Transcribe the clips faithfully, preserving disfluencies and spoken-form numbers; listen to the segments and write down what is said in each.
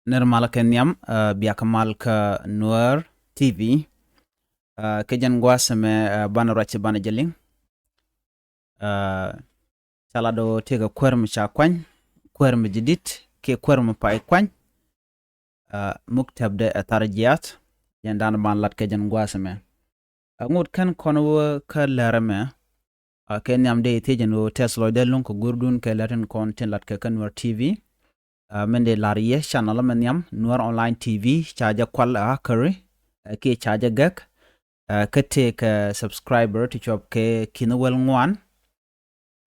Nir mal kɛ nhiam, ɛ, bia kɛ mal kä Nuer T V. Ɛ, kɛ jɛn gua̱a̱th ɛmɛ, ɛ, banɛ ruac banɛ jɛ liŋ. Ɛ, ca lat ɣöö tëëkɛ kuäär mi ca kuany, kuäär mi jidit, kiɛ kuäär mi pay kuany. Ɛ, muktäbdɛ ɛ Thar Jiath, jɛn dan banɛ lat kɛ jɛn gua̱a̱th ɛmɛ. Ɛ, ŋot kɛn kɔn wä kä lär ɛmɛ, ɛ, kɛ nhiam dee thiec ɛn ɣöö tɛth lɔcdä luŋ kɛ guirdun kɛ lär tin kɔn tin lat kɛ kä Nuer T V. Ɛ, min dee lar yɛ channel mɛ nhiam, Nuer Online T V, ca jɛ kual ɛ akeri, ɛ, kiɛ ca jɛ gɛk, ɛ, kä tëëkɛ subscriber ti cuɔp kɛ ki̱n wäl ŋuan.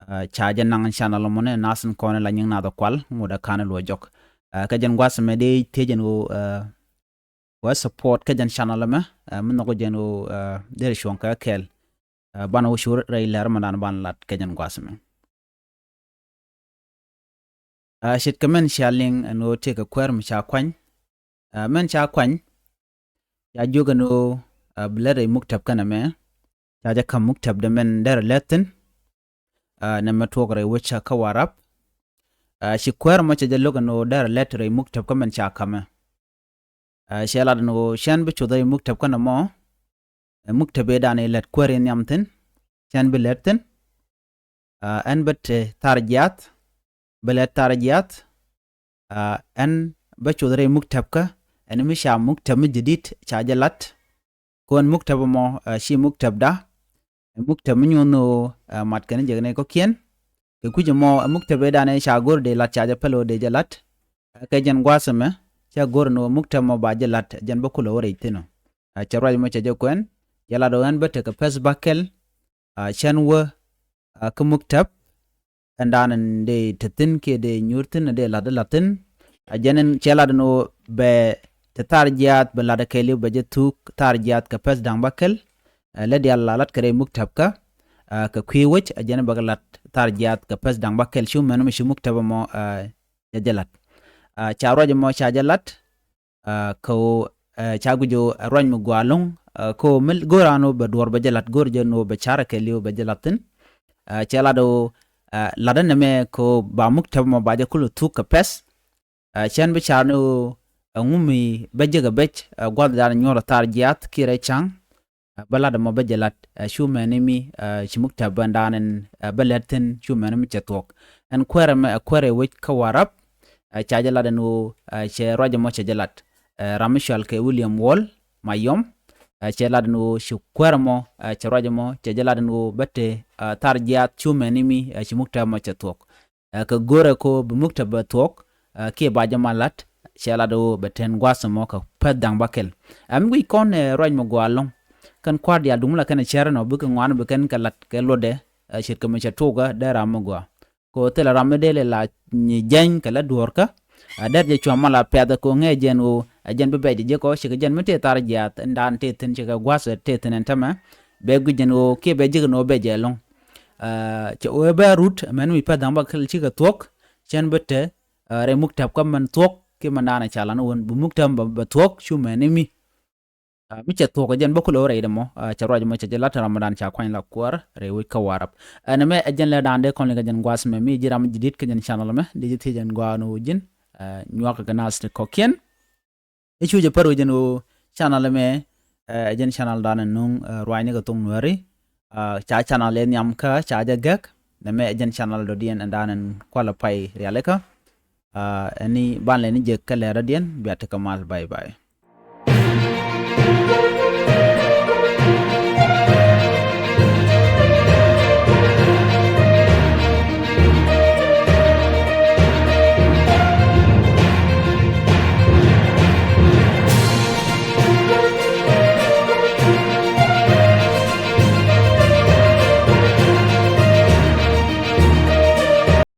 Ɛ, ca jɛ naŋ channel mɔni nath in kɔn la nyiŋ nath kual ŋot ɛ kan luɔ jɔk. Ɛ, kɛ jɛn gua̱a̱th ɛmɛ dee thiec ɛn ɣöö, ɛ, wä support kɛ jɛn channel mɛ, ɛ, mi nhɔk jɛn ɣöö, ɛ, dee cuɔ̱ŋ kɛ kɛɛl. Ɛ, banɛ wä cur rɛy lär mɛ dan banɛ lat kɛ jɛn gua̱a̱th ɛmɛ. Ɛ, ce̱tkɛ mɛn cia liŋ ɛn ɣöö tëëkɛ kuäär mi ca kuany. Ɛ, mɛn ca kuany, ca jiök ɛn ɣöö, ɛ, bi lät rɛy muktäb kɛnɛ mɛ, ca jɛ ka̱m muktäbdɛ mɛn derɛ lät thi̱n. Ɛ, nɛmɛ tuɔɔk rɛy wec kä Warap. Ɛ, ci kuäär mɔ cɛ jɛ lo̱k ɛn ɣöö derɛ lät rɛy muktäb kä mɛn ca ka̱mɛ. Ɛ, cɛ lat ɛn ɣöö cɛn bi cuth rɛy muktäb kɛnɛ mɔ, ɛ, muktäb ëëdan ëë lät kuäär in nhiam thi̱n, cɛn bi lät thi̱n. Ɛ, ɛn bä te Thar Jiath, bä lät Thar Jiath. Ɛ, ɛn bä cuth rɛy muktäbkä, ɛn mi ca muktäb mi jidit ca jɛ lat. Kɔn muktäb mɔ, ɛ, ci muktäbda, ɛ, muktäb mi nyuɔ̱n ɣöö, ɛ, mat kɛn jɛ kɛn kɔ̱kiɛn. Kɛ kui̱c mɔ, ɛ, muktäb ëëdan ëë ca go̱r dee lat ca jɛ päl ɣöö dee jɛ lat. Ɛ, kɛ jɛn gua̱a̱th ɛmɛ, ca go̱r ɛn ɣöö muktäb mɔ ba jɛ lat, jɛn bä kulɛ wä rɛy thi̱n ɔ. Ɛ, cɛ ruac mɔ cɛ jɛ kuɛn, cɛ lat ɣöö ɛn bä tekɛ pɛth bäkɛl, ɛ, cɛn wä, ɛ, kä muktäb, ɛn dan in dee te thi̱n kiɛ dee nyuur thi̱n dee lat dee lat thi̱n. Ɛ, jɛn in cɛ lat ɛn ɣöö bɛ te Thar Jiath bɛ lat kɛɛliw bɛ jɛ thuk Thar Jiath kɛ pɛth da̱ŋ bäkɛl. Ɛ, lät diaal la lat kɛ rɛy muktäbkä, ɛ, kɛ kui̱ wec, ɛ, jɛn in bɛ kɛ lat Thar Jiath kɛ pɛth da̱ŋ bäkɛl cu mɛn mi ci muktäb mɔ, ɛ, cɛ jɛ lat. Ɛ, ca ruac mɔ ca jɛ lat, ɛ, kɛ ɣöö, ɛ, ca guic ɣöö, ɛ, ruac mi gɔaa ɛlɔ̱ŋ, ɛ, kɛ ɣöö mi go̱o̱r an ɣöö bɛ duɔ̱ɔ̱r bɛ jɛ la̱t, go̱o̱r jɛ ɛn ɣöö bɛ ca̱r kɛɛliw bɛ jɛ la̱t thi̱n. Ɛ, cɛ lat ɣöö, ɛ, latdä nɛmɛ kɛ ɣöö ba muktäb mɔ ba jɛ kulɛ thuk kɛ pɛth. Ɛ, cɛn bi ca̱r ni ɣöö, ɛ, ŋu mi bä jek ɛ bec, ɛ, gua̱thdan nyuɔ̱r ɛ Thar Jiath kiɛ rɛy ca̱ŋ. Ɛ, bä lat ɛmɔ bä jɛ lat, ɛ, cu mɛni mi, ɛ, ci muktäb bä ɛn dan in, ɛ, bä lät thi̱n cu mɛni mi cɛ thuɔ̱k. Ɛn kuäär ɛmɛ, ɛ, kuäär ɛ wec kä Warap, ɛ, ca jɛ lat ɛn ɣöö, ɛ, cɛ ruac ɛmɔ cɛ jɛ lat. Ɛ, ram mi cɔal kɛ William Wall Mayom, ɛ, cɛ lat ɛn ɣöö ci kuäär ɛmɔ, ɛ, cɛ ruac ɛmɔ cɛ jɛ lat ɛn ɣöö bä te, ɛ, Thar Jiath cu mɛni mi, ɛ, ci muktäb ɛmɔ cɛ thuɔ̱k. Ɛ, kɛ go̱rɛ ko bi muktäb bɛ thuɔ̱k, ɛ, kiɛ ba jɛ ma lat, cɛ lat ɣöö bɛ ten gua̱a̱th ɛmɔ kɛ pɛth da̱ŋ bäkɛl. Ɛ, mi guic kɔn, ɛ, ruac mi gɔaa ɛlɔ̱ŋ. Kɛn kua̱r diaal duŋ la kɛn cɛr ɛnɔ bikɛ ŋuan bi kɛn kɛ lat kɛ luɔtdɛ, ɛ, ce̱tkɛ mi cɛ tuɔkä dee ram mi gɔaa. Kɛ ɣöö thilɛ ram mi dee lɛ la nyi jɛny kɛ la duɔ̱ɔ̱rkä. Ɛ, dee jɛ cuam ma la piath kɛ ɣöö ŋɛ jɛn ɣöö ɛ jɛn bi bɛc jɛ jek ɔ cikɛ jɛn mi tëë Thar Jiath ɛn dan tëë thi̱n cikɛ gua̱a̱th tëë thi̱n ɛn tämɛ. Bɛ guic jɛn ɣöö kiɛ bɛ jek ɛn ɣöö bɛ jɛ ɛlɔ̱ŋ. Ɛ, cɛ ɣöö bɛ rut mɛn mi pɛth da̱ŋ bäkɛl cikɛ thuɔ̱k, cɛn bi te, ɛ, rɛy muktäb kä mɛn thuɔ̱k kiɛ mɛn dan ɛ ca lan wän bi muktäb bɛ, bɛ thuɔ̱k cu mɛni mi. Ɛ, mi cɛ thuɔ̱k ɛ jɛn bä kulɛ wä rɛy dɛ mɔ, ɛ, cɛ ruac mɔ cɛ jɛ lat Ramadan ca kuany la kuäär rɛy wec kä Warap. Ɛn ɛmɛ ɛ jɛn lɛ dan dee kɔn li kɛ jɛn gua̱a̱th mɛ mi ji̱ ram ji̱ di̱t kɛ jɛn channel mɛ dee ji̱ thiec jɛn gɔaa ni wä ji̱n, ɛ, nyuak kɛ naath ti kɔ̱kiɛn. I̱ cu jɛ pär wä jɛn ɣöö channel ɛmɛ, ɛ, jɛn channel dan ɛn nuŋ, ɛ, ruacni kɛ thok Nuääri. Ɛ, ca channel ɛ nhiam kä ca jɛ gɛk. Nɛmɛ ɛ jɛn channel dɔ̱diɛn ɛn dan ɛn kualɛ pay rialikä. Ɛ, ɛni ban lɛ ni jɛ kɛ lɛr dɔ̱diɛn bia tekɛ mal, bye bye.